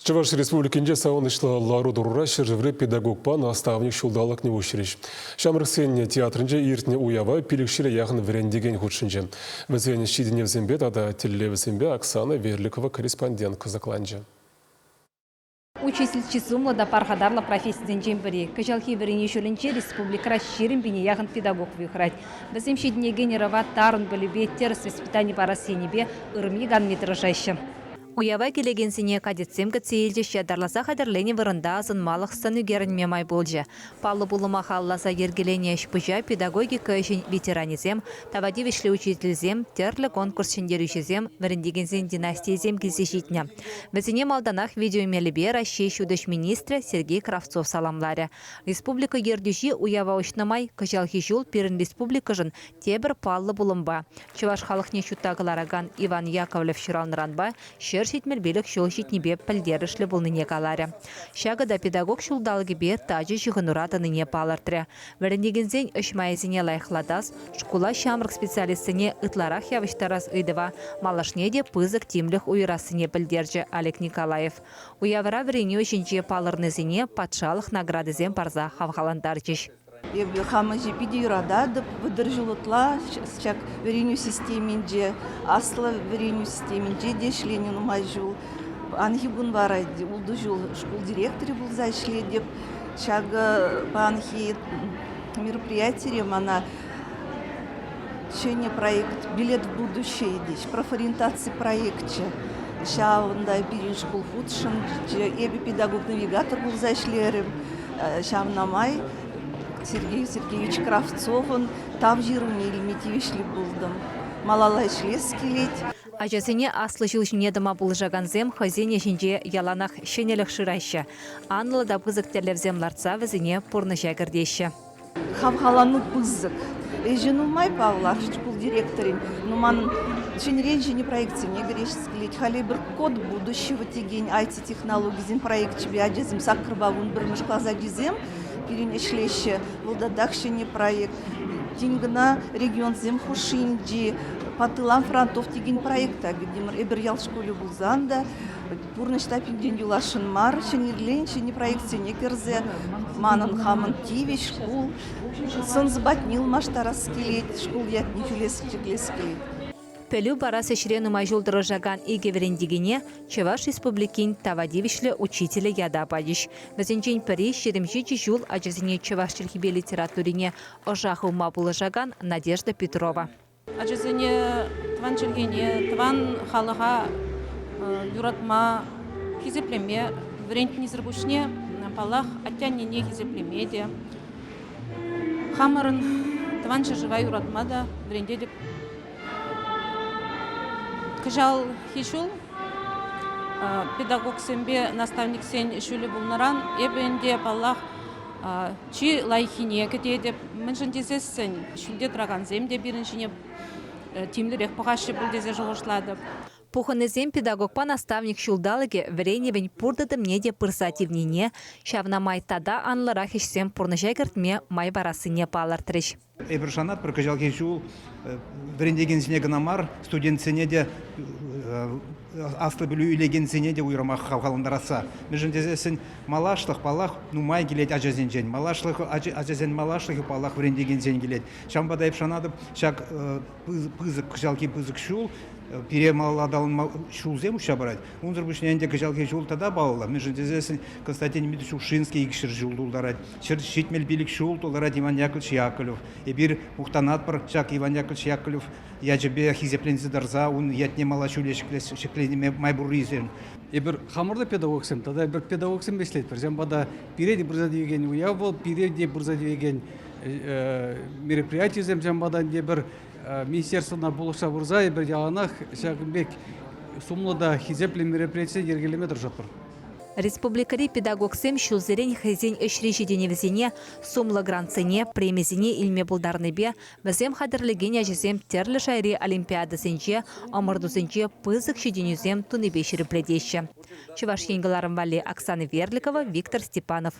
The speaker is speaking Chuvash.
Чӑваш Республикинче савӑнӑҫлӑ лару-тӑрура ҫӗршыври педагогпа наставник ҫулталӑкне уҫрӗҫ. Ҫамрӑксен театрӗнче иртнӗ уява пилӗкҫӗре яхӑн вӗрентекен хутшӑнчӗ. Вӗсен ҫитӗнӗвӗсемпе тата тӗллевӗсемпе Оксана Верликова корреспондент кӑсӑкланчӗ. Учитель чи сумлӑ та пархатарлӑ профессисенчен пӗри. Кӑҫалхи вӗренӳ ҫулӗнче республикӑра 20 пине яхӑн педагог вӑй Вӗсем ҫитӗнекен ӑрӑва тарӑн пӗлӳпе тӗрӗс воспитани парас енӗпе ырми-канми тӑрӑшаҫҫӗ. Уява килекенсене кадетсем кӗтсе илчӗҫ, ятарласа хатӗрленӗ вырӑнта асӑнмалӑх сӑн ӳкерӗнме май пулчӗ. Паллӑ пулӑма халалласа йӗркеленӗ ӗҫ-пуҫа педагогика ӗҫӗн ветеранӗсем, тава тивӗҫлӗ учительсем, тӗрлӗ конкурс ҫӗнтерӳҫисем, вӗрентекенсен династийӗсем килсе ҫитнӗ. Вӗсене малтанах видеомелӗпе Раҫҫей ҫутӗҫ министрӗ Сергей Кравцов саламларӗ. Республика ертӳҫи уява уҫнӑ май кӑҫалхи ҫул пирӗн республикӑшӑн тепӗр паллӑ пулӑмпа, чӑваш халӑхне ҫутта кӑларакан Иван Яковлев ҫуралнӑранпа 175 ҫул ҫитнипе пӗлтерӗшлӗ пулнине каларӗ. Ҫакӑ та педагог ҫулталӑкӗпе тачӑ ҫыхӑнура тӑнине палӑртрӗ. Вӗрентекенсен ӗҫ майӗсене лайӑхлатас, шкула ҫамрӑк специалистсене ытларах явӑҫтарас ыйтӑва малашне те пысӑк тимлӗх уйӑрассине пӗлтерчӗ Олег Николаев. Уявра вӗренӳ ӗҫӗнче палӑрнисене патшалӑх наградисем парса хавхалантарчӗҫ. Эпӗ хам ӗҫе питӗ юрататӑп. Вӑтӑр ҫул ытла ҫак вӗренӳ системинче, аслӑ вӗренӳ системинче те ӗҫленӗ нумай ҫул. Паянхи кун вара ултӑ ҫул шкул директорӗ пулса ӗҫлетӗп. Ҫакӑ паянхи мероприятире мана ҫӗнӗ проект «Билет в будущее» теҫ, профориентаци проекчӗ. Ҫавӑнта пирӗн шкул хутшӑнчӗ. Эпӗ педагог-навигатор пулса ӗҫлерӗм. Ҫавна май Сергей Сергеевич Кравцовӑн тав ҫыруне илме тивӗҫлӗ пултӑм. Малалла ӗҫлес килет. Ачасене аслӑ ҫул ҫине тӑма пулӑшакансем хӑйсен ӗҫӗнче яланах ҫӗнӗлӗх шыраҫҫӗ. Анлӑ та пысӑк тӗллевсем лартса вӗсене пурнӑҫа кӗртеҫҫӗ. Хавхалану пысӑк. Ӗҫӗ нумай, паллах, шкул директорӗн. Но ман ҫӗнӗрен ҫӗнӗ проектсене кӗрес килет. Халӗ эпир Код будущего текен IT-технологисен проекчӗпе ачасем саккӑрпа вунпӗрмӗш класс ачисем пирӗн ӗҫлеҫҫӗ. Вӑл татах ҫӗнӗ проект. Тин кӑна регионсем хушшинчи По тылам фронтов текен проекта кӗтӗмӗр. Эпир ял шкулӗ пулсан та Пурнӑҫ таппинчен юласшӑн мар, ҫӗнӗрен ҫӗнӗ проектсене кӗрсе манӑн хамӑн тивӗҫ шкул сӑн-сӑпатне ылмаштарас килет, шкул ятне тӳлес ҫӗклес килет. Пӗлӳ парас ӗҫре нумай ҫул тӑрӑшакан икӗ вӗрентекене Чӑваш Республикин тава тивӗҫлӗ учителӗ ята пачӗҫ. Вӗсенчен пӗри 27 ҫул ачасене чӑваш чӗлхипе литературине ӑша хывма пулӑшакан Надежда Петрова. Ачасене тӑван чӗлхене, тӑван халӑха юратма, хисеплеме вӗрентнисӗр пуҫне, паллах, атте-аннене хисеплеме те, хамӑрӑн тӑван ҫӗршыва юратма та вӗрентетӗп. Кӑҫалхи ҫул педагогсемпе наставниксен ҫулӗ пулнӑран эпӗ ӗнтӗ, паллах, Чи лайӑххине кӗтетӗп. Мӗншӗн тесессӗн ҫӳлте тӑракансем те пирӗн ҫине тимлӗрех пӑхаҫҫӗ пуль тесе шухӑшлатӑп. Пухӑннисем педагогпа наставник ҫулталӑкӗ вӗренӗвӗн пур тытӑмне те пырса тивнине, ҫавна май тата анлӑрах ӗҫсем пурнӑҫа кӗртме май парассине палӑртрӗҫ. Эпир шанатпӑр, кӑҫалхи ҫул вӗрентекенсене кӑна мар, студентсене те, аслӑ пӗлӳ илекенсене те уйрӑмах хавхалантарасса. Мӗншӗн тесессӗн малашлӑх, паллах, нумай килет ачасенчен. Малашлӑх, ачасен малашлӑхӗ, паллах, вӗрентекенсен килет. Ҫавӑнпа та эп шанатӑп, ҫак пысӑк, кӑҫалхи пысӑк ҫул пире малалла аталанма ҫулсем уҫса парать. Унсӑр пуҫне ӗнтӗ кӑҫалхи ҫул тата паллӑ. Мӗншӗн тесессӗн Константин Дмитриевич Ушинский икҫӗр ҫул тултарать. 175 ҫул тултарать Иван Яковлевич Яковлев. Эпир мухтанатпӑр ҫак Иван Яковлевич Яковлев ячӗпе хисепленсе тӑрса ун ятне мала ҫӳле ҫӗкленме май пуррисем. Эпир хамӑр та педагогсем тата эпир педагогсемпе ӗҫлетпӗр. Ҫавӑнпа та пире те пырса тивекен уяв вӑл, пире те пырса тивекен мероприятисем ҫавӑнпа та эпир министерствӑна пулӑшса пырса эпир яланах ҫакӑн пек сумлӑ та хисеплӗ мероприятисем йӗркелеме тӑрӑшатпӑр. Республикӑри педагогсем ҫулсерен хӑйсен ӗҫри ҫитӗнӗвӗсене, сумлӑ грантсене, премисене илме пултарнипе вӗсем хатӗрлекен ачасем тӗрлӗ шайри олимпиадӑсенче, ӑмӑртусенче пысӑк ҫитӗнӳсем тунипе ҫирӗплетеҫҫӗ. Чӑваш Ен кӑларӑм валли Оксана Верликова, Виктор Степанов.